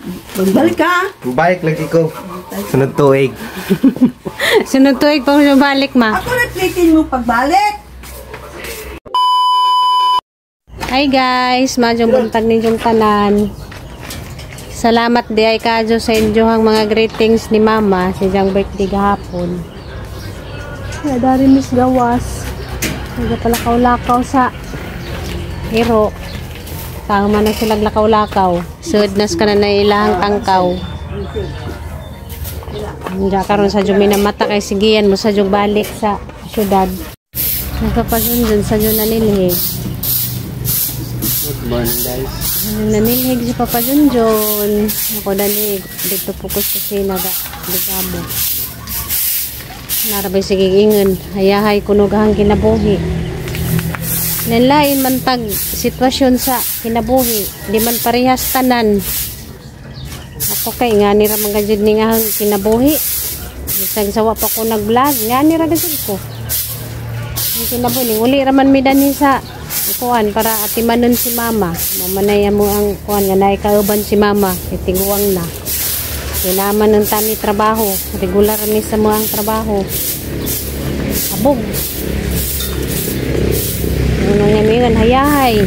Magbalik ka. Balik lagi ko. Sunod tuig. Sunod tuig pa ko balik, ma. Ako na plitin mo pagbalik. Hi guys, madyong buntag ninyong tanan. Salamat di ay kadyo sa inyohang mga greetings ni Mama sa iyang birthday gahapon. Kaya dari mis gawas. Nagapalakaw-lakaw sa hero. Tama na silang lakaw-lakaw. Sud nas ka na na ilang tangkaw. Hindi karon sa Jumi na mata kay sigian mo sa jung balik sa syudad. Nagpapasundan sa jung nanilhig. Good morning, guys. Nanilhig si Papa Junjun. Ako dani dito focus kasi naga ligamo. Narabay sige ingon, hayahay kuno gahang kinabuhi. Lain man tag sitwasyon sa kinabuhi, di man parehas tanan. Ako kay nga ni ra man gajud ni nga kinabuhi. Bisag sawa pa ko nag-vlog, nga ni ra gajud ko. Ang kinabuhi ning uli ra man mi danhi sa kuan para atimanon si Mama. Mamanay mo ang kuan nga naay kauban si Mama, itiguang na. Kailangan ng tami trabaho, regular mi sa mo ang trabaho. Abog. Ano nga mingan hayahay.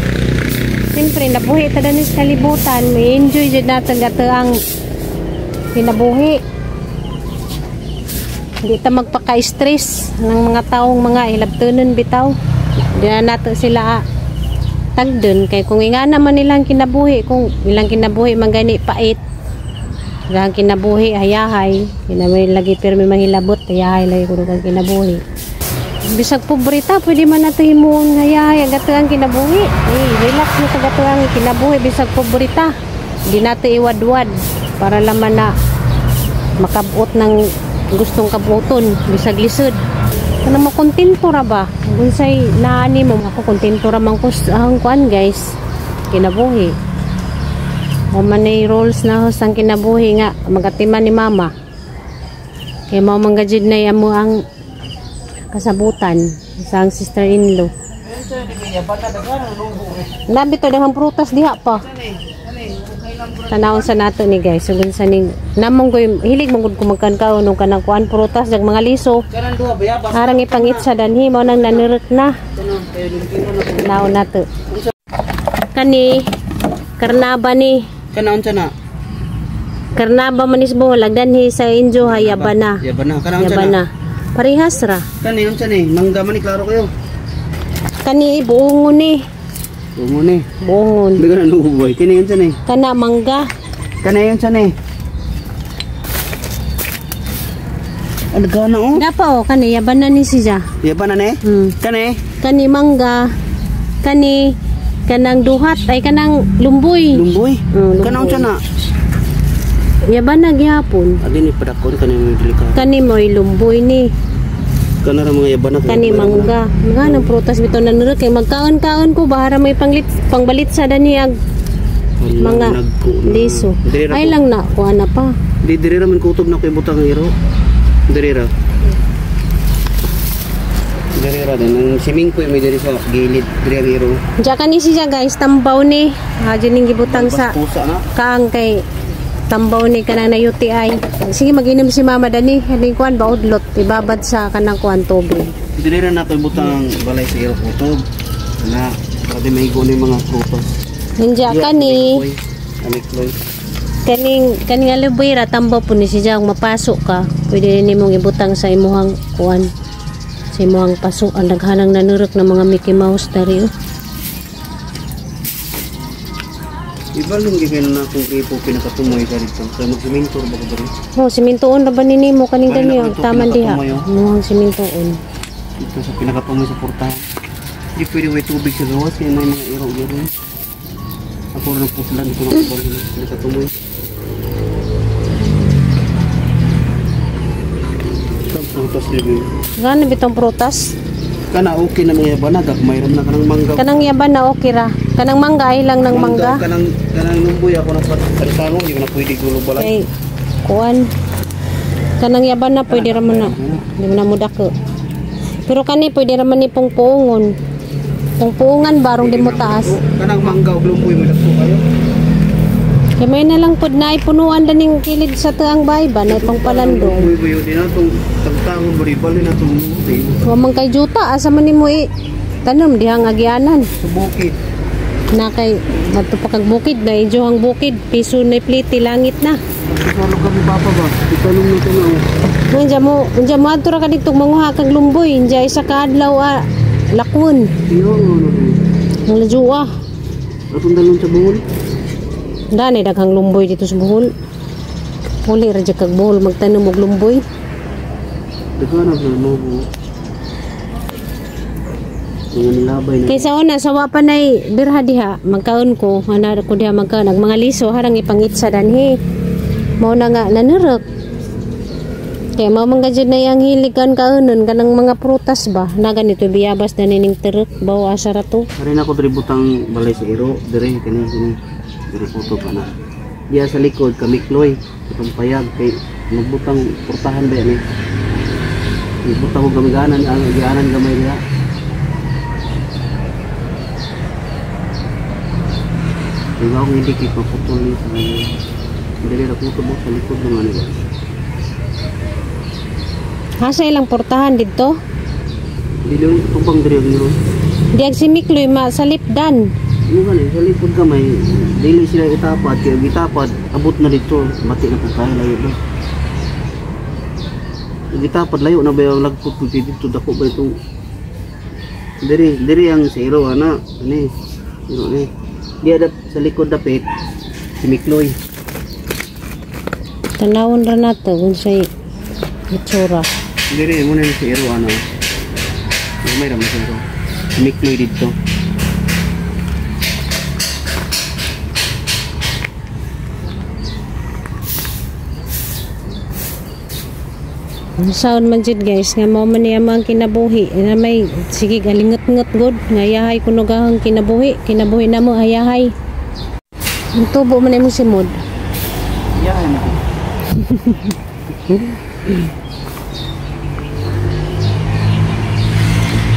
Siyempre nabuhi ta dani sa kalibutan, may enjoy jud nato gato ang kinabuhi. Hindi ta magpaka-stress ng mga taong mga hilabtonon bitaw. Di na nato sila tagdon kay kung inga naman nilang kinabuhi, kung ilang kinabuhi man gani pait, ilang kinabuhi hayahay, kinamay lagi pirmi manghilabot hayahay lagi kuno kang kinabuhi. Bisag pobreta pwede man nato himuon hayahay ang gato ang kinabuhi. Eh, relax mo sa gato ang kinabuhi bisag pobreta. Di nato iwadwad para laman na makabot ng gustong kabuton bisag lisod. Kana mo kontento ra ba? Unsay naani mo ako kontento ra man ko ang kuan guys. Kinabuhi. O manay rules na ho sang kinabuhi nga magatiman ni Mama. Kay mao man gajud na amo ang kasabutan sa ang sister-in-law. Nabi to daghang prutas diha pa. Tanawon sa nato ni guys, sugod sa ning namong koy hilig man gud ko magkankaon og kanang kuan prutas dag mga liso. Arang ipangit sa danhi mao nang nanurot na. Naon nato. Kani karnaba ni. Kanaon sa na? Karnaba manis bohol danhi sa injo hayabana. Yabana, kanaon sa na? Parehas ra. Kani unsa ni? Mangga man ni klaro kayo. Kani buongon ni. Buongon ni. Buongon. Hindi ka na nubuhay. Kani unsa ni? Kana mangga. Kani unsa ni? Ano gana oh? Dapa oh kani yabana ni siya. Yabana ni? Kani? Kani mangga. Kani kanang duhat ay kanang lumboy. Lumboy? Lumboy. Kana unsa na? Yabana gyapon. Adi ni padakon kani mo delikado. Kani mo'y lumboy ni. Kana ra mga yabana kani mangga. Nga nang prutas bitaw nanurot kay magkaon-kaon ko bahara may panglit pangbalit sa dani ag mga liso. Ay lang na kuha na pa. Di diri ra man kutob na ko ibutang hero. Diri ra. Diri ra din ang simingko may diri sa gilid diri ang hero. Diya kani siya guys tambaw ni. Ha ning gibutang sa kaang kay tambaw ni kanang na UTI. Sige maginom si Mama dani, kaning kuan baudlot ibabad sa kanang kuan tubig. Dili ra na ko ibutang balay sa iro kutob. Na para di maigo ni mga prutas. Ninja kani. Kaning kaning aloe vera tambaw po ni siya mapasok ka. Pwede nimong ibutang sa imuhang kuan. Sa imuhang paso ang daghanang nanurok ng mga Mickey Mouse dari oh. Ibalong gikan na akong ipo pinakatumoy ka dito. Kaya magsiminto ba ko diri? Oh, simintoon ra ba nini mo kaning dani oh, taman diha. Mo simintoon. Dito sa pinakatumoy sa portahan. Di pwede may tubig sa gawas kaya may mga iro diri. Ako ra nagpuslan dito ng pinakatumoy. Prutas diri. Gana bitong prutas? Kana okay na mga yabana, gagmay ra na kanang mangga. Kanang yabana okay ra. Kanang mangga ay lang ng mangga. Kanang kanang lumboy ako nang pagtanong, di na pwede gulo balay. Kay kuan. Kanang yabana pwede ra man na. Di man na mudako. Pero kani pwede ra man ni pungpungon. Pungpungan barong di mo taas. Kanang mangga og lumboy mo dako kayo. Kay may na lang pod na ipunuan daning kilid sa tuang bahay ba na ipang palandong. Uy, bayo din atong tagtangon bali na itong muti. Wa man kay juta asa man nimo i tanom dihang agianan. Sa bukid. Na kay adto pa kag bukid na ijo ang bukid piso na pliti langit na. Pagkasalog kami papa ba? Itanong na ito na oh. Unja mo adto ra ka dito manguha kag lumboy, unja isa ka adlaw lakon. Iyo ano. Ang lajuwa. Atong dalon sa Bohol. Dani daghang lumboy dito sa Bohol. Puli ra jud kag Bohol magtanom og lumboy. Daghan na mo. Mga nilabay na. Kaysa una sa wa pa nay birha diha, magkaon ko, ana ko diha magkaon ag mga liso harang ipangitsa danhi. Mao na nga nanurok. Kaya mao man gajud na yang hilig kan kaonon kanang mga prutas ba na ganito biyabas na nining terek baw asa ra to. Arin ako diri butang balay sa iro, diri kini kini. Diri photo pa na. Diya sa likod kami Chloe, itong payag kay magbutang portahan ba yan eh. Magbutang ko gamiganan, ang gianan gamay diha. Diba akong hindi kay paputol niya sa kanya. Dili ra ko mo sa likod ng ano ba. Asa ilang portahan didto? Dili tubang diri ang iro. Diag si Mikloy masalipdan. Ano ba ni sa likod gamay, dili sila itapad kay gitapad abot na dito, mati na pud tayo layo ba. Gitapad layo na ba yung lagpot pud dito dako ba itong diri diri ang sa iro ana ani iro ni. Diya sa likod dapit si Mikloy. Tanawon ra nato unsay itsura. Diri mo na si iro ana. Gamay ra man sa iro. Si Mikloy didto. Sound man jud guys nga mao man niya ang kinabuhi na may sige galingot-ngot god nga yahay kuno gahang kinabuhi kinabuhi namo hayahay. Ang tubo man imong simod. Yahay mo.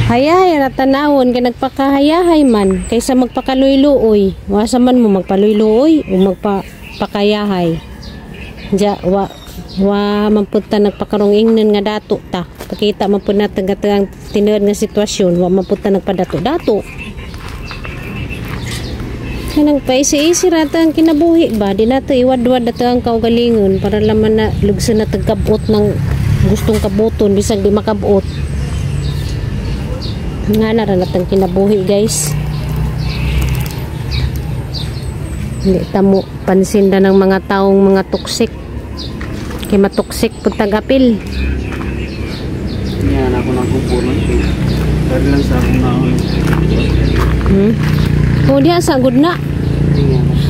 Hayahay ra tanawon kay nagpakahayahay man kaysa magpakaluy-luoy. Wasa man mo magpaluy-luoy o magpakayahay. Ja wa wa man pud ta nagpakarong ingnon nga dato ta. Pakita man pud nato ang tinuod nga sitwasyon, wa man pud ta nagpadato-dato. Kanang paisi-isi ra ta ang kinabuhi ba, di nato iwadwad nato ang kaugalingon para laman na lugso na tagkabot ng gustong kabuton bisag di makabot. Nga na ra natang kinabuhi guys. Hindi ta mo pansin da ng mga taong mga toxic. Kay matoksik pud tagapil. Yan ako nagkupo nun. Dari lang sa akong naon. O diha sa good na.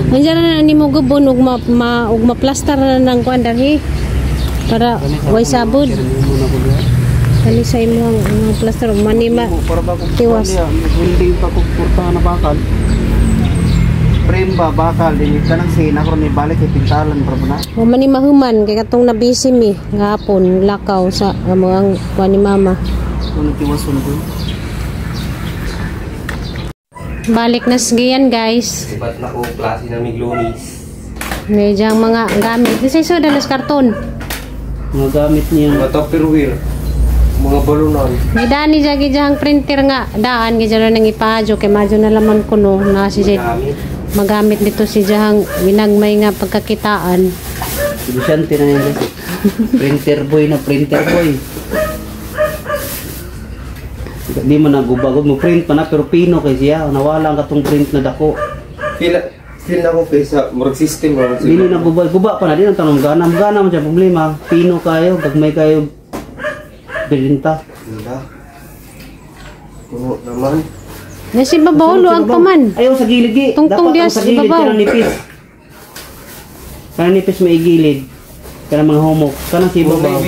Nandiyan na nimo gubon ug ma ug ma-plaster na ng kuan darhi. Para way sabod. Kani sa imong mga plaster manima. Para ba kung Tiwas. Building pa kung portahan na bakal. Frame ba bakal dili ka nang sina karon ni balik kay pintalan para ba na. Wa man ni mahuman kay katong nabisi mi gahapon lakaw sa among kuan ni mama. Kung nagtiwason ko. Balik na sigian guys. Iba't na ko klase na miglunis. Medyo ang mga gamit. Di sa dalas karton. Mga gamit niya. Mga tupperware. Mga balunan. Gidani jagi jahang printer nga daan gidyan nang ipaadyo kay madyo na laman kuno na si Jed. Magamit nito si jahang ginagmay nga pagkakitaan. Negosyante na yun. Printer boy na printer boy. Di man nagubagod mo print pa na pero pino kay siya nawala ang katong print na dako. Feel na ko kaysa murag system ra. Dili na guba, guba pa na di na tanong gana, gana man siya problema. Pino kayo, gagmay kayo printa. Wala. Puno naman. Nasi babaw luag pa man. Ayaw sa gilid gi. Tungtong Dapat diya ang sa sa gilid ibabaw. kanang nipis. Kanang nipis may gilid. Kanang mga homok. Kanang sa ibabaw.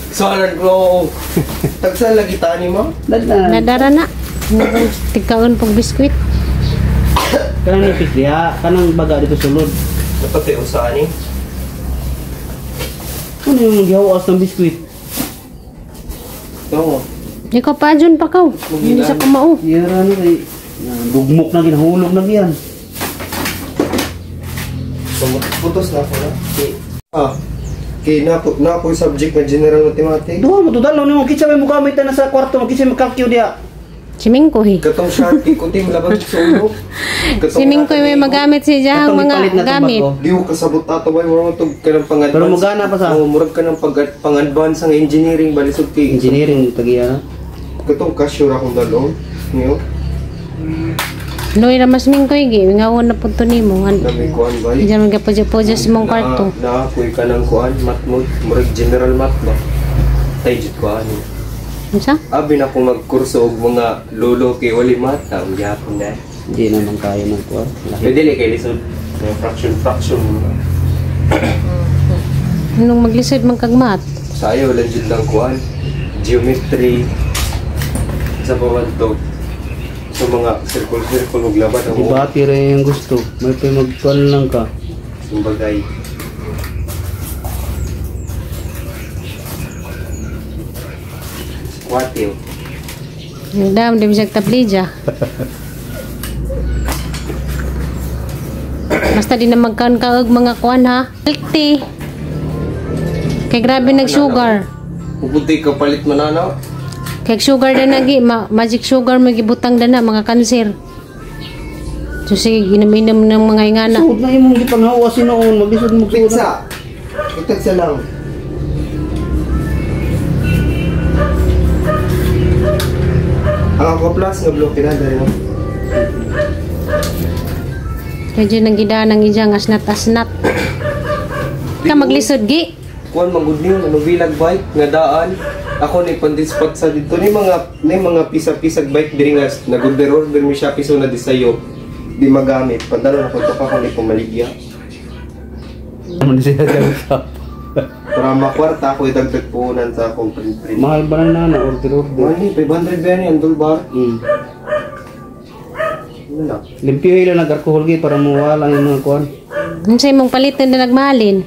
Soalan ko. Tagsan lagi tani mo? Daghan. Nadara na. Tigkaon pog biskwit. Kanang nipis diha, kanang baga dito sulod. Dapat tayo sa ani. Ano yung gihawas ng biskwit? Oo. Ikaw pa dyan pa kaw. Hindi sa kumao. Yara na kay dugmok na ginahulog na yan. Putos na ako na. Ah. Kay na ko subject na general mathematics. Duha mo to dalo nimo kinsa may mugamit na sa kwarto mo kinsa may calculate diha. Si Mingkoy. Katong Sharpie ko tim labag sa ulo. Si Mingkoy may magamit si diyang Katong mga ipalit na itong gamit. bago. Di ko kasabot ato bay murag tug kanang pang-advance. Pero mogana pa sa- Oo, murag kanang pang-advance ang engineering balisod kay Engineering tagiya. Katong cashier akong dalon. Niyo. Loy ra mas Mingkoy gi, ngawon na pud to nimo. Nami kuan bay. Diyan man gapujo-pujo sa mong kwarto. Na ako'y kanang kuan math mo, murag general math ba. Tay jud kuan. Unsa? Abi na ko magkurso og mga lolo kay wali math ta ang gyapon na. Hindi naman kaya ng kuan. Kay dili kay lisod. May fraction fraction. Anong maglisod man kag math? Sayo lang jud lang kuan. Geometry sa pamanto sa mga circle circle og laban ang Debate rin yung gusto. May pa magkuan lang ka. bagay. Kwatil. Nagdam di bisag tablija. Basta di na magkaon ka og mga kuan ha. Milk tea. Kay grabe nag sugar. Pupunti ka palit manana. Kay sugar na nagi, magic sugar mo gibutang dana mga kanser. So sige, inom-inom ng mga ingana. Suod na imong gipanghawa sinuon, maglisod mo suod. Pizza. Itagsa lang. Ang ako plus nga bloke na dali no. Medyo nang gidaan ang ijang asnat-asnat. Ka maglisod gi. Kuan man gud niyo ano bilag bike nga daan. Ako ni pandispat sa dito ni mga pisa-pisag bike diri nga nagorder order mi siya piso na disayo. Di magamit. Pandalo na ko to pa ko ni pamaligya. Ano siya sa. Para makwarta ako idagdag puhunan sa akong print print. Mahal ba na na order order? Mali, 500 ba yan ang dolbar? Ano na? Limpyo ila nag-alcohol gi para mawala ang mga kuan. Unsay mong palit na nagmahalin?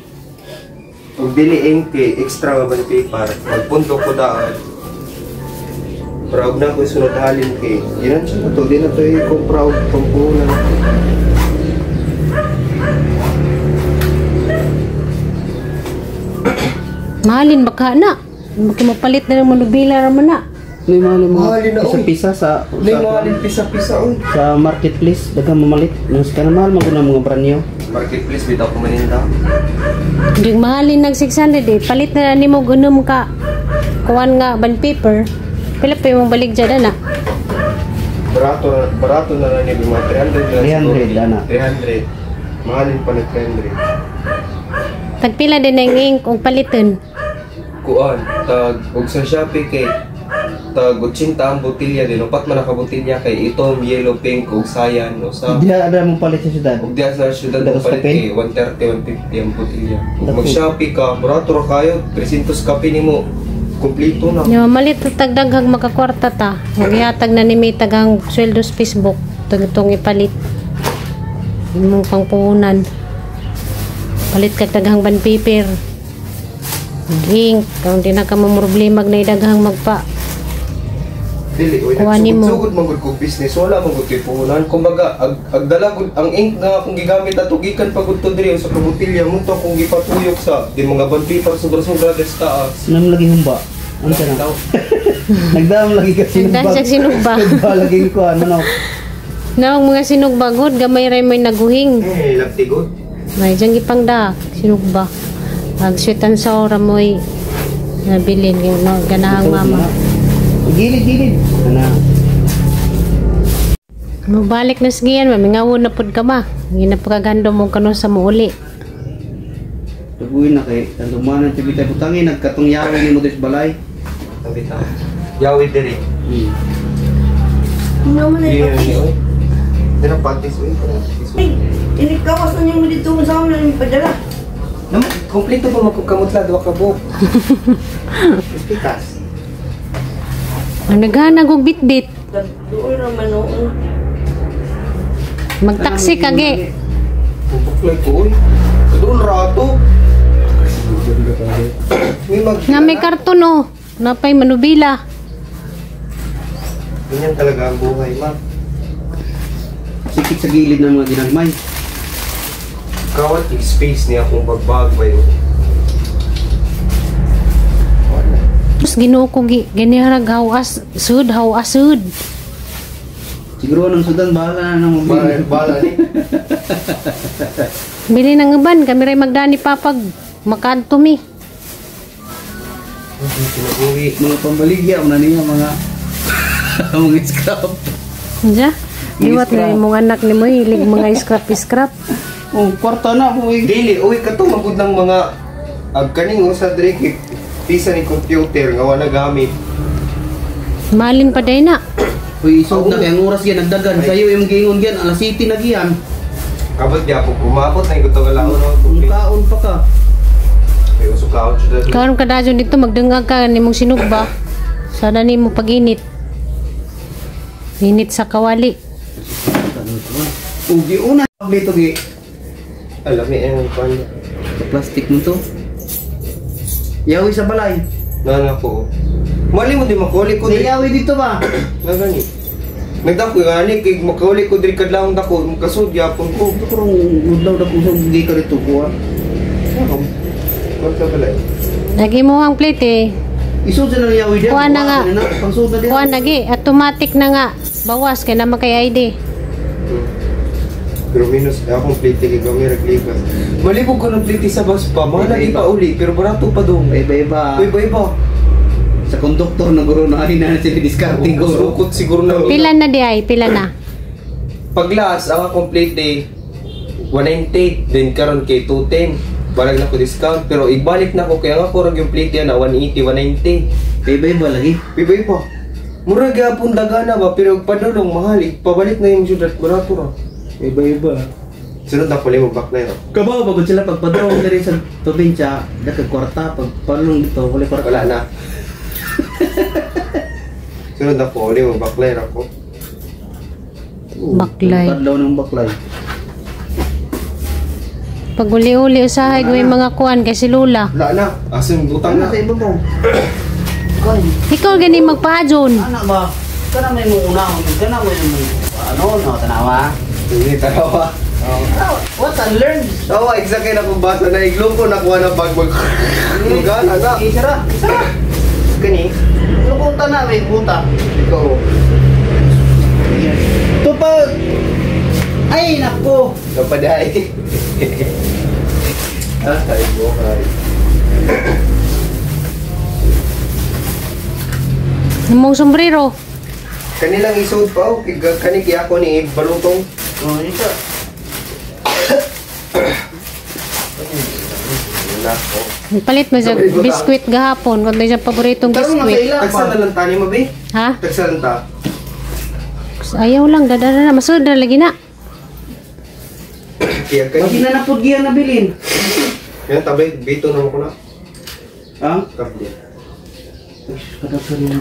Pag dili ink, extra nga ba ni paper? Magpunto ko daan. Proud na ko sunod halin kay. Ginan siya na to, di na to i-compra og pampuhunan. Mahalin baka na. Baka mapalit na ng manubila raman na. May mahal mo. Mahalin na, oy. Pisa-pisa sa May mahalin pisa-pisa oy. sa marketplace daghang mamalit. Nang sa kanang mahal man gud ang mga brand new. Marketplace bitaw ko maninda. Di mahalin nag 600 eh. Palit na nimo gunom ka. Kuan nga band paper. Pila pa yung balik dyan na. Barato na lang ni mga 300 na siguro. 300, ana. 300. Mahalin pa ni 300. Tagpila din ang ink og paliton. Kuan, tag og sa Shopee kay tag 80 ang botelya din, upat man ka botelya kay itom, yellow, pink ug cyan o sa Diha ada mo palit sa syudad. ug diha sa syudad mo Dagos palit kape? kay 130, 150 ang botelya. Ug Dako. mag Shopee ka, barato ra kayo, 300 kape nimo. Kompleto na. Nya malit tagdaghag makakwarta ta. Magyatag na ni may tagang sweldo sa Facebook. Tugtong ipalit. Imong pangpuhunan. Palit kag daghang band paper. Ink, kung di na ka mamroblema na idaghang magpa. Dili, oy, Kuha nimo. nagsugod man gud kog business, wala man gud kay puhunan. Kumbaga, ag dala gud ang ink nga akong gigamit ato gikan pa gud to diri sa kabotilya mo to akong gipatuyok sa di mga band paper sobra-sobra des taas. Nam lagi humba. Ano ka na? Nagdaam lagi ka sinugba. Nagdaam siya sinugba. Sinugba lagi ko ano no. Nawang mga sinugba gud gamay ray may naguhing. Eh, laptigod. May diyang gipangda sinugba. Ag sweet and sour mo'y nabilin kay no ganahang mama. Gilid gilid. Ana. Mubalik na sigiyan, mamingawon na pud ka ma. Hindi na pagkagando mo kano sa muuli. Tuguin na kay tandumanan ti bitay butangin nagkatong yawi ni mo diri sa balay. Ang bitaw. Yawi diri. Ano man ay Iya, ni oy. Dira patis oy. Ay, inikawas na niyo mo dito sa amin ang padala. Nam, kompleto pa magkamutla duha ka buok. Pikas. Ang naghanag og bitbit. Doon naman noon. Magtaksi kage. Bubuklay ko oy. Doon rato. May mag Nga may karton oh. Napay manubila. Ganyan talaga ang buhay, ma. Sikit sa gilid ng mga ginagmay. Kawat space niya akong bagbag ba yun. Wala. Tapos Ginoo ko ganiharag hawas sud hawas sud. Siguro ng sudan bahala na nang Bala, bala ni. Bili ng uban kami ray magdani papag makadto mi. Kinabuhi. Mga pambaligya mo na niya mga mga scrap. Unsa? Liwat na imong anak nimo hilig mga scrap scrap. Oh, kwarta na po eh. Dili, uwi ka to magud ng mga ag kaning usa diri kay pisa ni computer nga wala gamit. Malin pa day na. Uy, isog na kay ang oras yan nagdagan. Sayo yung giingon yan, alas 7 na giyan. Abot gyapon umabot na ikot ang laon no. Kung kaon pa ka. May usok kaon siya dali. Karon kadadyo dito magdungag ka nimong sinugba. Sana nimo pag-init. Init sa kawali. Ugi una dito gi. Alam eh ang kwan. Sa plastic mo to. Yawi sa balay. Na ko. Mali mo di makuli ko Di diri. yawi dito ba? Na gani. Nagdako gani kay makuli ko diri kadlawon dako kasud gyapon ko. Ito karong udlaw na kung gi ka dito kuha. Kwan sa balay. Lagi mo ang plate eh. Isod sa nang yawi diyan. Kuha na nga. Pangsud na diyan. Kuha na gi, automatic na nga. Bawas kay naman kay ID. Pero minus akong plate kay kami raglipas. Malibog ko ng plate sa bus pa. Mahal lagi pa uli pero barato pa dong. Iba-iba. Iba iba. Sa konduktor na guro na ay na sila discarding guro. Sukot siguro na. Pila na di ay, pila na. Paglas ang akong plate day 190 then karon kay 210. Balag na ko discount pero ibalik na ko kaya nga ko rag yung plate yan na 180 190. Iba-iba lagi. Iba iba. Mura gyapon dagana ba pero padulong mahal pabalik na yung syudad barato ra. Iba-iba. Sunod na pala mo back na yun. Kabaw pagod sila pagpadrong diri sa probinsya, dagkag kwarta pag padulong dito wala kwarta. Wala na. Sunod na ko uli mo back ako. Baklay. Kadlaw ng baklay. Pag uli-uli usahay may mga kuan kay si Lola. Wala na. Asan butang Ana na. sa ibabaw. Kay, Ikaw gani magpaadyon. ana ba? Kana may mo unahon, kana may mo ano no tanawa. Hindi tarawa. What I learned? Oo, exactly na kung basa na iglong ko nakuha na bag mag. Gana na. Isara, isara. Kani? Lukuta na may buta. Ikaw. Ito pa. Ay nako. Napaday. Ah, ay mo ay. Namong sombrero. Kanilang isod pa oh, kani kaya ako ni balutong. Oh, isa. Nako. Palit mo siya biskwit gahapon. Kung siya paboritong Tarong na sa biskwit. ila Tagsa pa. na lang tani mo be. Ha? Tagsa lang ta. Ayaw lang dadara na masud na lagi na. Kaya Kasi kani. na napud giyan na bilin. Yan tabi bito na ko na. Ha? Tabi.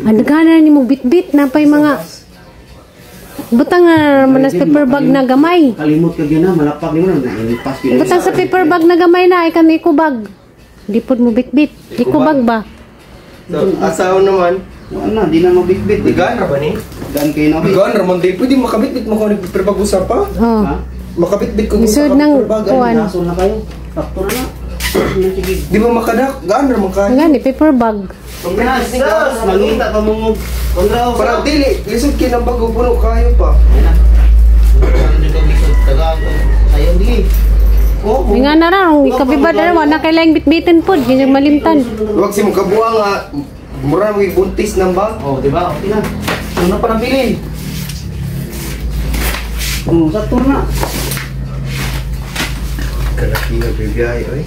Ang gana ni mo bitbit na pa'y mga butang na naman sa paper bag na gamay. Kalimot ka gyud na malapak nimo na pas gyud. Butang sa paper bag na gamay na ay kami ikubag. Di pod mo bitbit. Ikubag ba? So, asaw naman. Wala na, di na mabitbit. Bigan ra ba ni? Dan kayo na. Bigan ra man di pwede makabitbit mo ko nagpapag-usap pa. Oh. Ha? Makabitbit ko Isod ng kuwan. Naso na kayo. Sakto na na. Sige. Di ba makadak? Gaan ra man kayo. Gani paper bag. Sus, mangita pa mo kontra Para dili, lisod kay nang bago puno kayo pa. Ayaw di. Oh, Nga na ra, ikabibad na wala kay laing bitbitin pod, ganyan malimtan. Wag si mo kabuha nga mura mo buntis nang ba? Oh, di ba? Okay na. Ano pa nabilin? Oh, sakto na. Kalaki nga bibiyahe oy.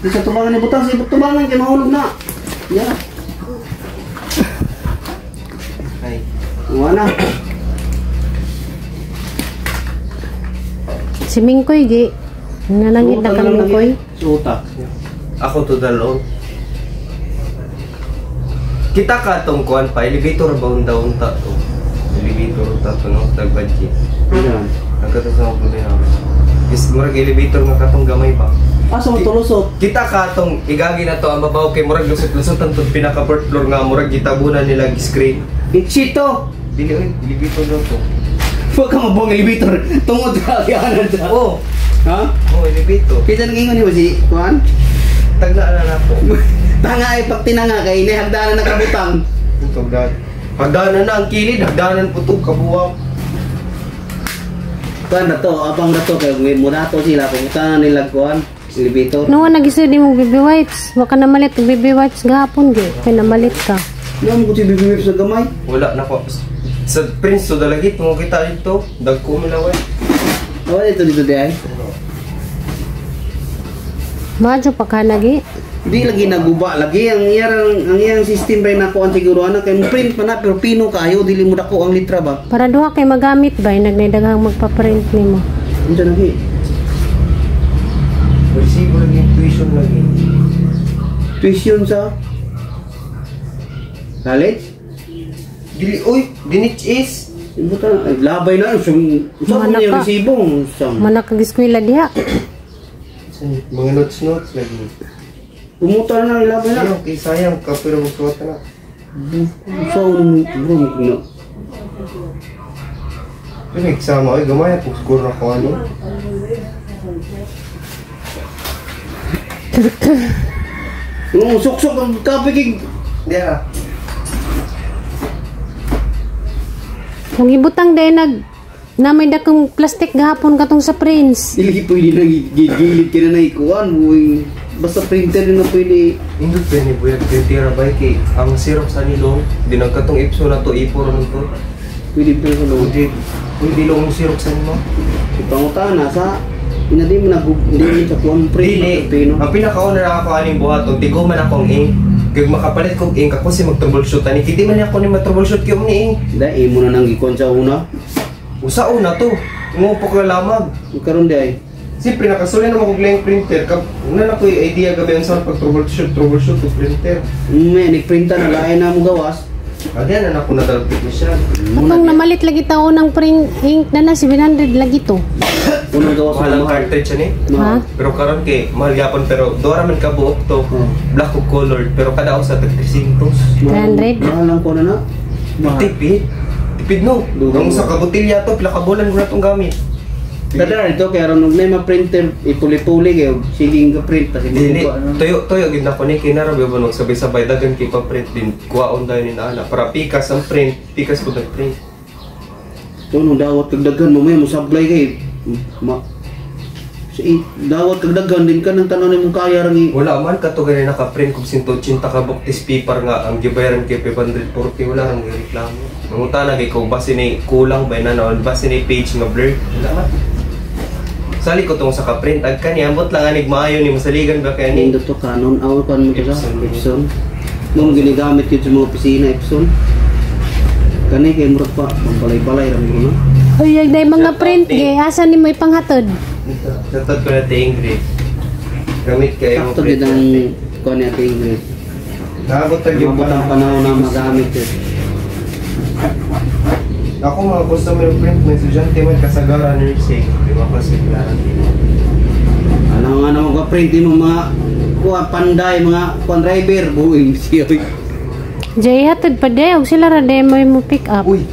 Di sa tubangan ni butang, sa tubangan kay mahulog na. Yeah. Ay. Wala na. Si Mingkoy gi. Nanangit na kang Mingkoy. Suta. Ako to dalon. Kita ka tong kuan pa elevator ba unda unta to. Elevator unta to no tagbadji. Yan. Nagkato sa mga problema. Is murag elevator nga katong gamay ba. Asa mo tulusot? Kita ka tong igagi na to ang babaw kay murag lusot-lusotan tong pinaka fourth floor nga murag gitabunan nila screen. Ichito. Dili oy, elevator daw to. Huwag ka mabuang elevator. Tungod ka agianan ta. Oh, Ha? oh, elevator. Kita nang ingon ni si Kuan? Tagna na na po. Tanga ay pag tinanga kay inihagdanan na kabutang. Ito dad. Hagdanan na ang kilid, hagdanan po ito, kabuwang. Kuan na to, abang na to kay muna to sila pumunta nila kuan elevator. Nuwa nagisod ni mong baby wipes. Wa ka namalit og baby wipes gahapon gi. Kay namalit ka. Nga mo ko si baby wipes sa gamay. Wala na ko. Sa Prince to dalagit, mo kita dito, dagko mo laway. Awa dito dito di ay. Madyo pa ka nagi. Di lagi naguba lagi ang iyang system ba na kuan siguro ana kay mo print man na pero pino kayo dili mo dako ang litra ba. Para duha kay magamit ba nagdaghang magpa-print nimo. Unsa na gi? Resibo lagi yung tuition lagi. Tuition sa college? Dili, uy, dinich is. Buta ay labay na sum sa Mana man yung ka. resibo sa Manakag-eskwela diha. Mga notes notes lagi. Umuta na lang labay na. Sayang, kay sayang ka pero magsuwat na. Sa unong bro no. Pero exam ay gamay po siguro na ko ano. Nung suksok ang kape kay Di ah. Kung ibutang day nag na may dakong plastic gahapon katong sa Prince. Dili pwede na gigilid ka na ikuan buing basta printer na pwede. Indot pa ni buyag printer bay kay ang Xerox sa nilo dinag katong Epson na to A4 man to. Pwede pa sa loob. Pwede pwede long Xerox sa nimo. Ipangutana sa ina di mo na hindi mo sa kuan print Dili. pino. Ang pinakauna na ako aning buhaton, tigo man akong ink. Kag makapalit kog ink ako si mag-troubleshoot ani. Kiti man ako ni ma-troubleshoot kay ni ink. Dai imo na nang gikuan sa una. Usa una to. Ngupok na lamag. Karon di ay. Siyempre, nakasulay naman kog lang printer. Kag, una na ko yung idea gabi ang saan pag troubleshoot, troubleshoot to printer. May nagprinta na lain na mo gawas. Adi na ako nadalpit ni siya. Katong namalit lagi tao ng print ink na na 700 lagi to. Unang gawas Mahal na ang mahal. cartridge ani. Ha? Pero karon kay mahal gyapon pero dora man ka buok to. Black ug colored pero kada usa tag 300. 300? Mahal ang kuan na. Mahal. Tipid. Tipid no. Dugang Ang sa kabotilya to pila ka bulan ko na tong gamit. Kada ito kay aron og nay ma-printer ipuli-puli kayo sige nga print pa sige Dili, tuyo tuyo gid na ko ni kay nara ba sabay-sabay dagan kay pa-print din kuwaon dayon ni ana para pikas ang print, pikas ko print. To nung dawat kag daghan mo may mosablay kay ma si dawat kag daghan din ka nang tanan nimong kaya rang i Wala man kato gani naka-print kog 180 ka buktis paper nga ang gibayaran kay 540 wala rang gireklamo. Mangutana kay ko base ni kulang ba na naon base ni page nga blur. Wala man. Sali ko tong sa ka-print ag kani ambot lang anig maayo ni masaligan ba kay ani. Nindot to Canon aw kan mo to sa Epson. Epson. Mo ginagamit yun sa mga opisina Epson. Kani kay murag pa pambalay-balay ra mo na. Uy, ay day mga print ge asa nimo ipanghatod? Natad ko na te Ingrid. Gamit kay mo Sakto gid ang kuan ni Ate Ingrid. Naabot tag yung Umabot ang panahon na magamit yun. Ako mga customer print may estudyante man kasagaran nursing. Di ba kasi klaro. Ano nga naman ka print mo mga kuan panday mga kuan driver buing siya. Jay hatod pa day og sila ra day mo mo pick up. Uy,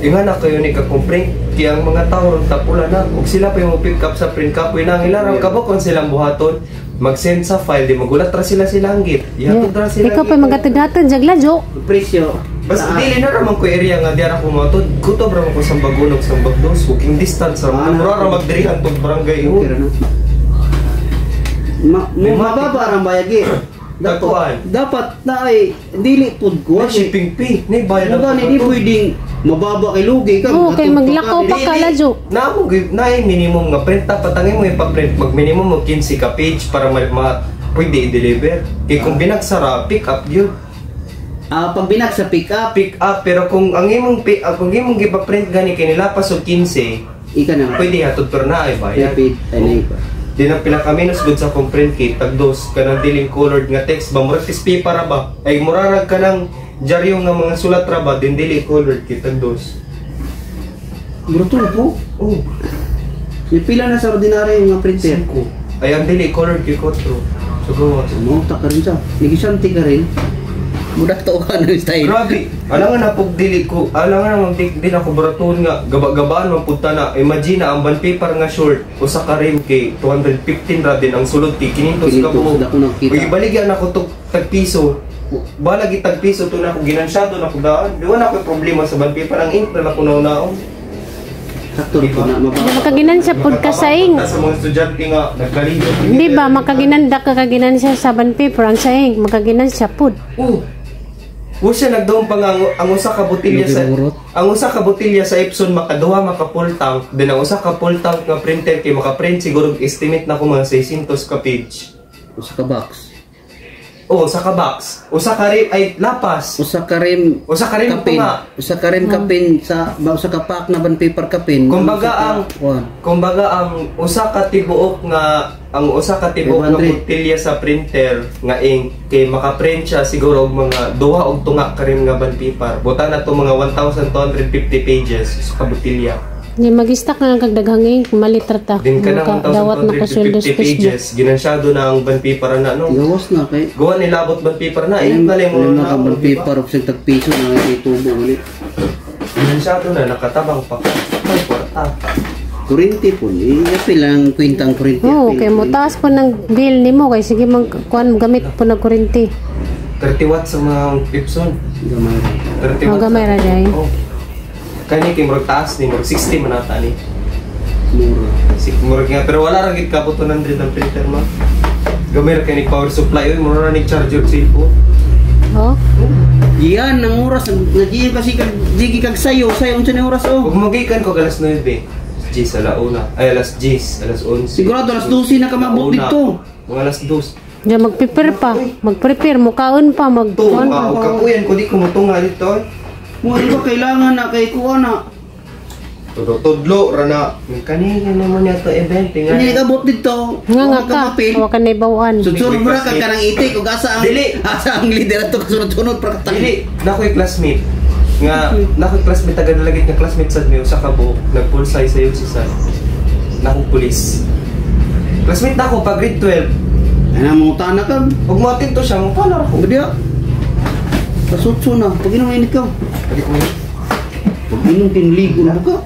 inga na kayo ni ka-print. Kaya ang mga tao ron tapula na. Ug sila pa yung mo pick up sa print kapoy na ang ilarang kabok kung silang buhaton. Mag-send sa file, di magulat ra sila silanggit. Ihatod ra sila. Ikaw pa magatod-hatod jagla jo. Presyo. Basta taas. dili na raman ko area nga diara ko matod. Kutob ra man ko sa Bagunog sa Bagdos. Walking distance ra. Ah, Mura ra magdirihan tong barangay. Okay ra na. Ma, May mababa ang bayag eh. Dapat, Tagkuan. dapat na ay dili pud ko. May shipping fee. Nay bayad Ano gani di pwedeng mababa kay lugi ka. Oo, kay matod pa maglakaw ka. pa ka la jo. Na mo na minimum nga print dapat ang imo ipa-print mag minimum og 15 ka page para ma pwede i-deliver. Kay kung binagsara pick up yun. Ah, pag binak sa pick up, Pick up pero kung ang imong kung imong gipa-print gani kay nilapas og 15, ika na. pwede hatod pero na ay bayad. Repeat, ay na ika. Di nang pinakaminos good sa akong print kay tag dos kanang diling colored nga text ba murag test paper ra ba ay murarag kanang dyaryo nga mga sulat ra ba din dili colored kay tag dos. Mura to po. Oh, May pila na sa ordinary nga printer. singko. Ay ang dili colored kay kotro. So gawas. Mauta ka rin siya. Negosyante ka rin. Mudak to ka ng style. Grabe. Alam nga na pug dili ko, alam nga na di, di na ko baraton nga gaba-gabaan man pud ta na. Imagine na ang band paper nga short usa ka rim kay 215 ra din ang sulod kay 500 ka 500, buok. dako nagkita. Uy, baligya na ko tog tag piso. Balagi tag piso to na ako ginansyado na ko daan. Di wala ko problema sa band paper, ang ink na lang ko naon. Sakto rin po na Di mababa. makaginansya pud ka sa ink. Sa mga estudyante nga nagkaligo. Di ba makaginanda ka kaginansya sa band paper ang sa ink, makaginansya pud. Oh. Wa siya nagdaong pa nga ang usa ka botelya sa Lugurot. ang usa ka botelya sa Epson makaduha maka full tank, then ang usa ka full tank nga printer kay maka-print siguro estimate na ko mga 600 ka page. Usa ka box. Oh, usa ka box. Usa ka rim ay lapas. Usa ka rim Usa ka rim kapin. nga. Usa ka rim kapin sa ba usa ka pack na ban paper kapin. Kumbaga Usa ka- ang kuwan. kumbaga ang usa ka tibuok nga ang usa ka tibuok nga 500. botelya sa printer nga ink kay maka-print siya siguro og mga duha og tunga ka rim nga band paper. Buta na to mga 1250 pages usa ka botelya. Di mag-stock na lang kag daghang ink, malit ra ta. Din ka na Dawat na ka sweldo sa 1,250 Facebook. pages, ginansyado na ang band paper na no. Gawas na kay. Gawa nilabot band paper na, eh, nalay mo Lima na. ka ban di ba? paper og tag piso na itubo ulit. Ginansyado na, nakatabang pa ka. May kwarta. Kurente po ni. Apil ang kwentang kurente. Oo, apil. kay mo taas po ng bill nimo kay sige mang kuan gamit po ng kuryente. 30 watts sa mga Epson. Gamay ra. 30 Oh, watts. gamay ra day. Oh. Kani kay murag taas ni, murag 60 man ata ni. Mura. Murag nga, pero wala ra gid kabot 100 ang printer ma. Gamay ra kay ni power supply, oy, mura ra ni charger cellphone. Oh. Yan ang oras nagiyang kasi kag digi kag sayo sayo unsa ni oras oh. Ug magikan ko alas 9. 10 alauna. Ay alas 10, alas 11. Sigurado alas 12 na ka mabot Alauna. dito. Mga alas 2. Diyan mag-prepare pa, mag-prepare mukaon pa, mag To, kuan pa. og kapuyan ko di ko mutunga dito. Eh. Mo di ba kailangan na kay kuha na. Tudlo, tudlo rana. May kanina naman niya to event nga. Hindi ka abot dito. Nga nga Wa ka, mapil. wa ka na ibawaan. Sunod bra ka kanang itik ug asa ang Dili. asa ang leader ato kasunod-sunod pra ka. Dili, na ko'y classmate. Nga, na ko'y classmate, taga nalagit nga classmate sad mi usa ka buok, nag-full size sayo si sad. Na akong pulis. Classmate na ako pag grade 12. Ana mo tana ka. Ug mo to siya, mo paano ako. Badiya. Kasutso na. Pag inom init ka. Pag ko Pag inom kinligo na ka.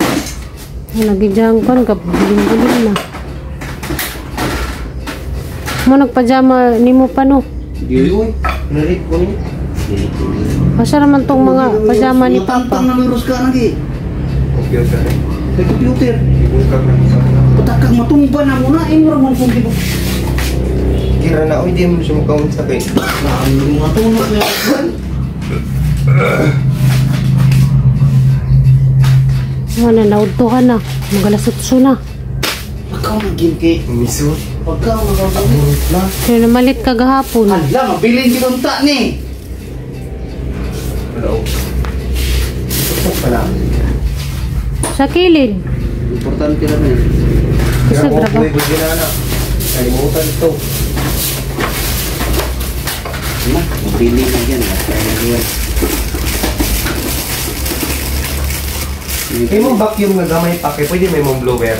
Lagi dyan kuan ka bulin na. Mo nagpajama nimo pa no. Dili oy. Nalit ko ni. Asa raman tong mga pajama ni Tantang Papa. na miros ka lagi. Computer eh. Sa computer. Ibungkag na sa Putakang matumba na muna. Ingro mo kung di ba. Kira na oy, di mo siya makaon sa kay. Ang mga tulog na. Wala na naudto ka na. Magalas 8 na. Pagkaw na gin kay. Miso. Pagkaw na na. Kaya namalit ka gahapon. Ala, mabilin ginunta ni. Wala oh. Ito pala. Sa kilid. Importante ra ni. Isa Kaya ra ba? ko na. Kalimutan ito. Na, mabilin na yan. Kaya May mong vacuum nga gamay pa kay pwede may mong blower.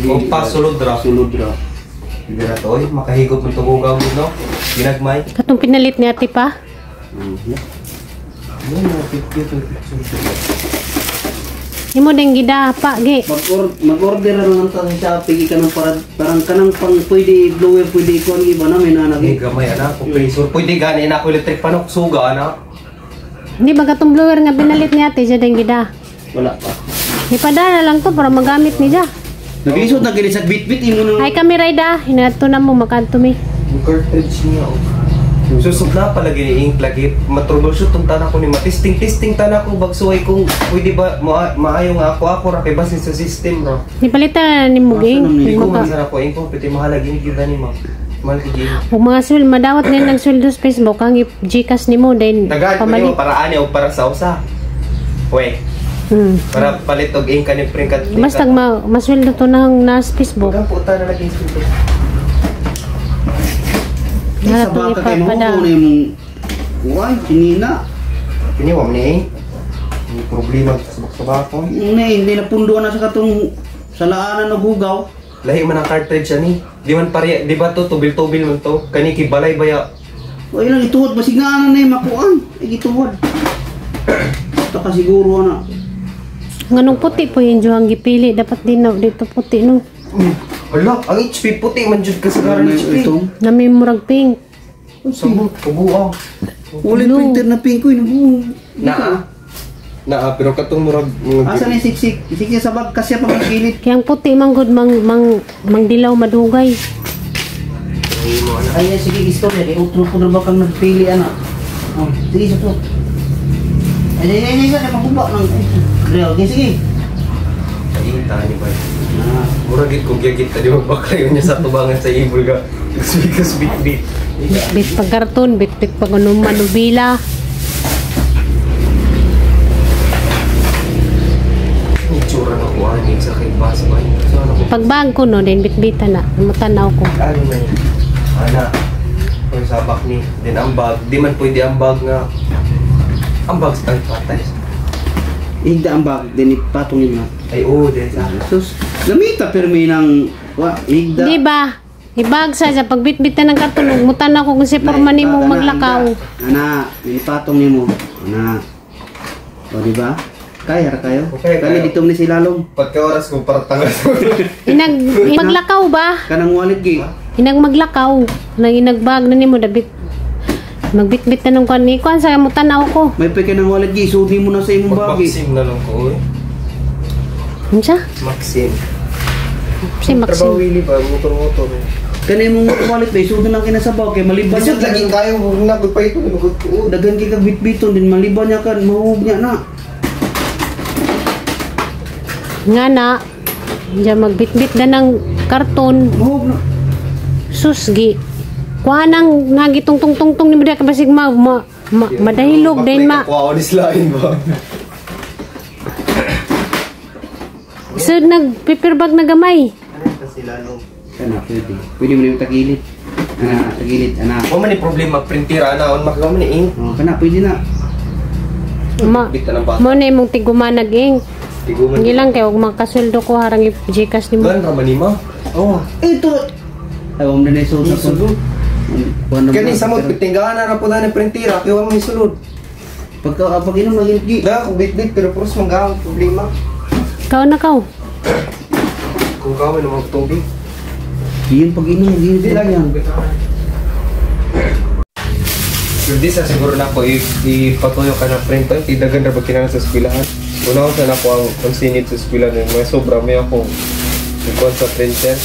O pa sulod ra. Sulod ra. Hindi na to, oy, makahigop ng tumugaw mo, no? Ginagmay. Katong pinalit ni ate pa. Ano na, picture picture. Imo ding gida pa gi. Mag-order na lang ta sa Shopee kanang para parang kanang pang pwede blower pwede ikuan iba na may Ay, nanagi. gamay anak, compressor. Pwede gani na ako electric panok suga anak. Hindi ba katong blower nga pinalit ni ate siya ding gida. Wala pa. Ipadala lang to para magamit ni ja. Naglisod na gini sa bitbit imo nang Ay kami Raida, hinadto na mo makadto mi. Yung cartridge niya, oh. Susog na pala gini ink lagi. Matroubleshoot tong tanak ko ni matesting testing tanak ko bagsuway kung pwede ba maayo nga ako ako ra kay basin sa system ra. Nipalitan na ni mo gi. Asa naman Hindi ko Maka- man sa ako ink ko pwede mahalagi ni gyud ni ma. Mahal kay gyud. Ug mga swel madawat din ng sweldo sa Facebook ang i-Gcash nimo then Tagaan ko pamalit. nimo para ani o para sa usa. We, para palit og ink ani print kat. Basta ma masweldo to nang nas Facebook. Huwag po na lagi sweldo. Sa Nga baka kay mo ipapada. na imong Uy, sinina. Kini wa man ni. May problema sa sabak-sabakon. Ne, hindi na punduan na sa katong sa laanan og hugaw. Lahi man ang cartridge ani. Di man pare, di ba to tubil-tubil man to? Kani kay balay baya. O ilang ituwad basig na ana na yung makuan. Ay gituwad. Taka siguro ana. Nganong puti po yung juhang gipili. Dapat din na dito puti no. Ala, ang HP puti man jud ka sa karon HP. Ito. Nami murag pink. Sabot, kubuang. Ulit printer na pink ko yun. Naa. Naa, pero katong murag Asa na yung siksik? Siksik sa bag kasi pa magkilit. Kaya ang puti manggod mang dilaw madugay. Ay, sige, istorya. Kay utro po na ba kang nagpili, ana? Oh, sige, sakto. Ay, ay, ay, ay, ay, maguba lang. Ay, okay, sige. Inta ni ba? Ah, Murag gid ko gyagit ta di magbaklay niya sa tubangan sa ibol ga. Kusbit bit. Bit pag karton, bit bit pag ano manubila. Itsura na ko ani sa kay bus ba. So ano ko? Pagbag ko no, then bitbita na. Matanaw ko. Ano man yun? Ana. Kung sabak ni, then ang bag, di man pwede ang bag nga. Ang bag sa patay. Higda ang bag, din ipatong yun nga. Ay oo, din sa. Sus, gamita pero may nang, wa, higda. Di ba? Ibag sa sa pagbitbita ng karton, ug mutanaw ko kung si porma nimo maglakaw. Ana, ipatong nimo. Ana. O, di ba? Kaya ra kayo? Okay, Kani kayo. dito ni si Lalong. Pagka oras ko para tangal. Inag maglakaw ba? Kanang wallet gi. Inag maglakaw. Nang inagbag na nimo dabit. Magbitbit na nung kuan ni kuan sa mutanaw ko. May pa kanang wallet gi, sudi mo na sa imong bag gi. Mag-maxim na lang ko, oy. Unsa? Maxim. Si Trabaho Maxim. wili ba motor-motor. Kani imong wallet ba, sudi lang kina sa bag kay maliban Lisod niya. lagi kayo huwag na gud pa ito gud ko. Daghan kay kag bitbiton din maliban niya kan mahug niya na. Nga na. Diyan magbitbit na ng karton. Mahug na. Susgi. Kuha nang nagitong-tong-tong-tong ni mo diha basig ma, ma, ma madahilog din ma. Kuha ni slain ba. Sud nag paper bag na gamay. Kana pwede. Pwede mo na yung tagilid. Ana, tagilid ana. Wa man ni problema printira na on makagawa man ni ink. Oh, kana pwede na. Ma, Bit na ng bata. mo na imong tigumanag ing. Tiguman. Hindi lang kay og makasweldo ko harang i-Gcash nimo. Gan ra man ni ma. Oh, ito. Ay, wala na yung sulod. Sulod. Kani samot pitinggaan na ra po na ni printira kay wa man sulod. Pagka pag inom lagi gi. Da ko bit-bit pero puros man gaw problema. Ikaw na kaw. Kung kaw man magtubig. Diyan pag inom lagi Hindi lang yan. Pero di sa siguro na ako ipatuyo ka ng print ay tidagan ra ba kinahanglan sa eskwelahan. Una ko sa nako ang consinit sa eskwelahan yung mga sobra may ako ikuan sa printer.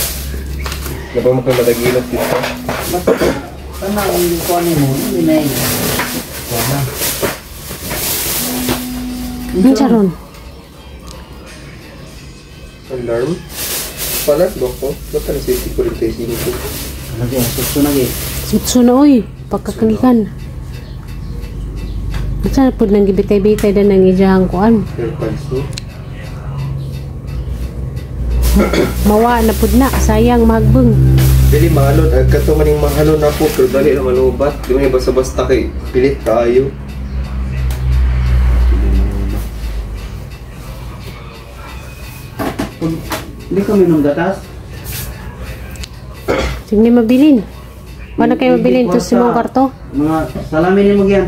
Napa mo kay madagilot dito. Kana ang kuan mo, hindi na yun. Wala. Unsa ron? Alarm? Palat ba ko? Ba't na city ko rin tayo sino? Lagi, sukso na gi. Sutso na oy, pagkakanikan. Unsa pud nang gibitay-bitay dan ang ijahang kuan. AirPods ni? Mawa na pud na, sayang mahagbong. Dili mahalon. Ag kato maning mahalon na po pero dali na malubat. Di man basta-basta kay pilit tayo. Hindi kami nung gatas. Sige mabilin. Paano kayo mabilin to si mong kwarto? Mga salamin ni mo yan.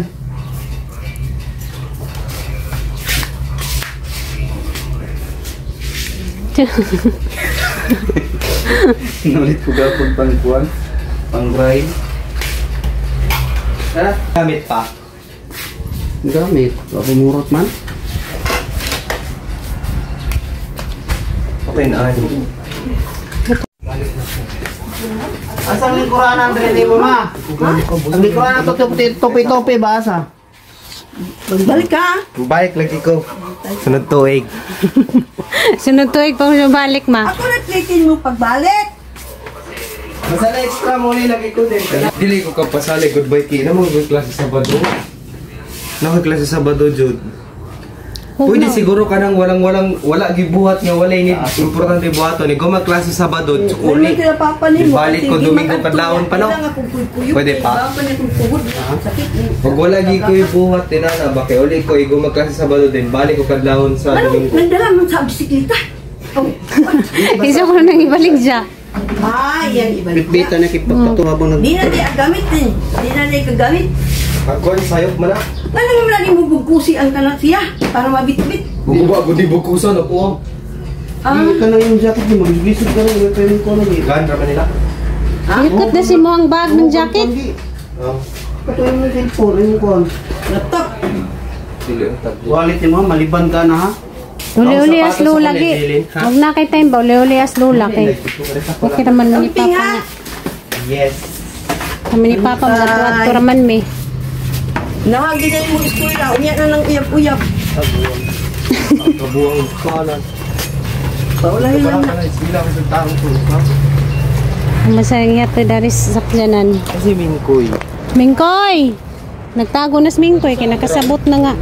Nalit ko gapon pang kuan, pang grind. Tara. Gamit pa. Gamit. Wa murot man. Okay na ani. Asa ang lingkuran Andre ni mo ma? Ang lingkuran to topi-topi ba asa? Magbalik ka. Balik lagi ko. Sunod tuig. Sunod tuig pa mo balik ma. Ako na klikin mo pagbalik. Basta na extra mo ni lagi ko din. Dili ko kapasali goodbye kay na mga klase Sabado. Na klase Sabado jud. Huwag Pwede na. siguro kanang walang wala gibuhat nga walay ni importante buhaton ni guma klase Sabado Wala tsukuli. kaya papa nimo. Balik ko Domingo kadlawon pa no. Pwede pa. Pag wala gi ko buhat tinana ba kay uli ko igo klase Sabado din balik ko kadlawon sa Ano, Domingo. nandala mo sa bisikleta. Oh, Isa ko nang ibalik siya. Ah, yan ibalik. Bitbita na kay pagpatuwa habang nag Di na di gamit eh. Di na di kagamit. Ako sayop man na. Ano naman lagi mo bugkusi ang kanak siya para mabitbit. Bukuba gudi bukusan ako. Ah, Di ka na yung jacket ni maglisod ka na yung pwedeng ko lang eh. Gan ra man nila. Ikot na si mo ang bag ng jacket. Oh. Ito yung cellphone, yung kuwan. Laptop. Dili ang tablet. Wallet ni mo, maliban ka na ha. Uli-uli Ang as sapatos lula ako ni gi. Jelin, ha? Huwag na kay time ba uli-uli as lula kay. Okay raman mo ni Kamping Papa. ha. Yes. Kami ni Papa magatuat ko raman mi. Nahagi na yung eskwela. Unya na ng uyap-uyap. Kabuang kanan. Paulahin lang na. Sila ko sa taong ko. Masayang yato dari sa sakyanan. Kasi mingkoy. Mingkoy! Nagtago na si Mingkoy kay nakasabot na nga.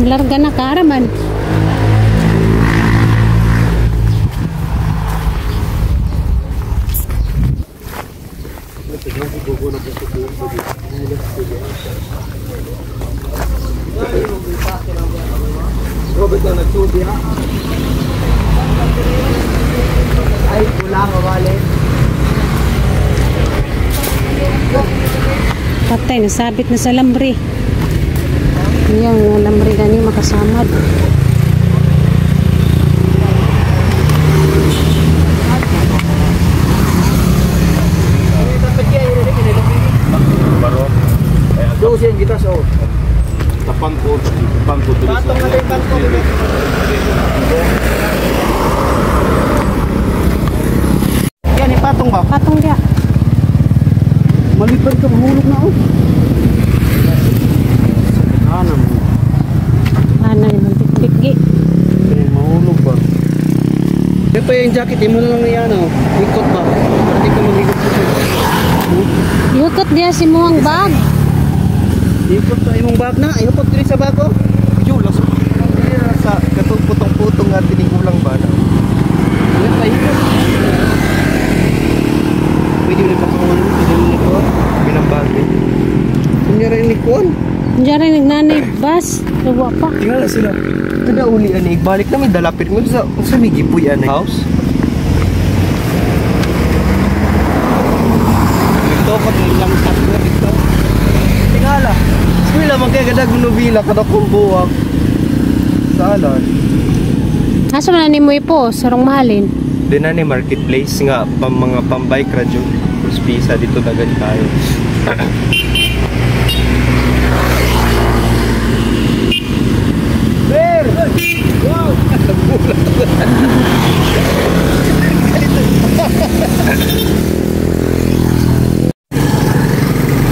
Larga na karaman. Robert na nagsubi ha. Ay, pula ka wallet. Patay, nasabit na sa lambre. Yan, ang lambre gani makasamad. Tapangko, tapangko tuloy sa Yan, ipatong ba? Patong dia. Maliban ka, mahulog na oh. Ano mo? Ano ni bitbit gi. Eh, mahulog ba? Ito yung jacket, imo na lang yan oh. Ikot ba? Para di ka mag-ikot sa Yukot dia si muang bag. Ikot sa imong bag na, ikot diri sa bag oh. Yo, laso. Sa katong putong-putong nga tinigulang ba na. Ano pa ikot? Pwede mo na patungan mo, pwede mo na kuwan. Binambagay. Kunya rin ni kuwan. Diyan rin nagnanay bus. Luwa pa. Tingala sila. Tada uli ani balik na may dalapit mo sa may gipuy ani. House. Ito, pag ilang tatlo dito. Tingala. Skwela man kay kadag nobila kada kong buwak. Salan. Asa man na nimo ipo, sarong mahalin. Din na ni marketplace nga pang mga pambike radyo. Pisa dito dagan tayo.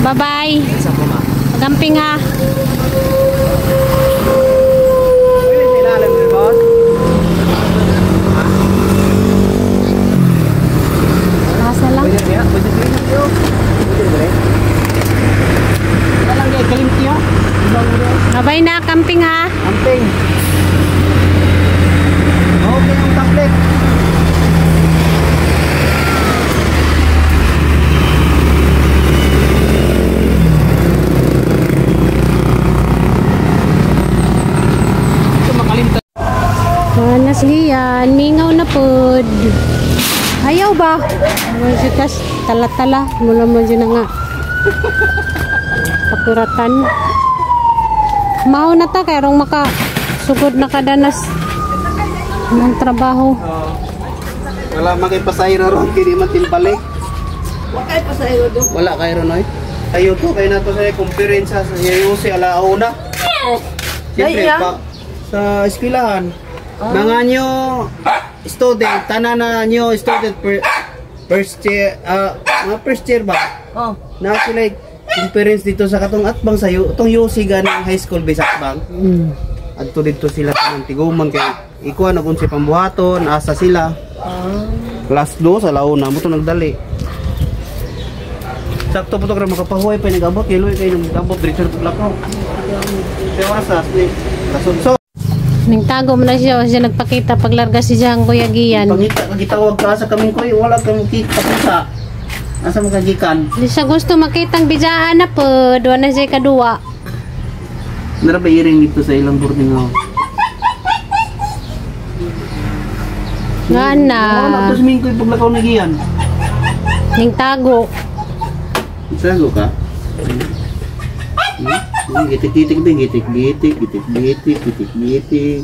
Bye-bye. Gamping ha. Pwede sa ilalim, di ba? Asa lang. Pwede niya, pwede niya. Pwede niya. Wala lang kay kalimti ha. Bye-bye na, camping ha. Amping. Okay ang tablet. Ito makalimtan. Manas giyan, mingaw na pod. Ayaw ba? Medyo tas tala-tala, mula mo dyan na nga. Pakuratan. Mao na ta kay rong maka sugod na kadanas ng trabaho. Wala man kay pasayro ron kini man timbalik. Wa kay pa sa iyo do. Wala kay ron oy. Ayo to kay nato sa conference sa UC alauna. Siyempre, Ay, iya. pa, sa eskwelahan. Mga nyo student, tanan na nyo student per, first year, mga first year ba? Oh. Na sila conference dito sa katong atbang sa itong UC ganang high school bisakbang. Adto dito sila ng tiguman kay ikuha na kung si pambuhaton, asa sila. Last do sa launa mo to nagdali. Sakto po to kaya makapahuway pa nag-abot kay Luy kay nag-abot diretso na paglakaw. Kaya oras sa kasunso. Ningtago man na siya, o siya nagpakita paglarga si Jang Kuya Gian. Pangita ka gitawag ka sa kaming koy, wala kang kita kita. Asa mo kagikan? Di siya gusto makitang bijaan na pod, wala na siya kaduwa. Nara ba iring dito sa ilang boarding house? Nga na. Wala to si Mingkoy paglakaw na giyan. Ning tago. Sago ka? Gitik-gitik din, gitik-gitik, gitik-gitik, gitik-gitik.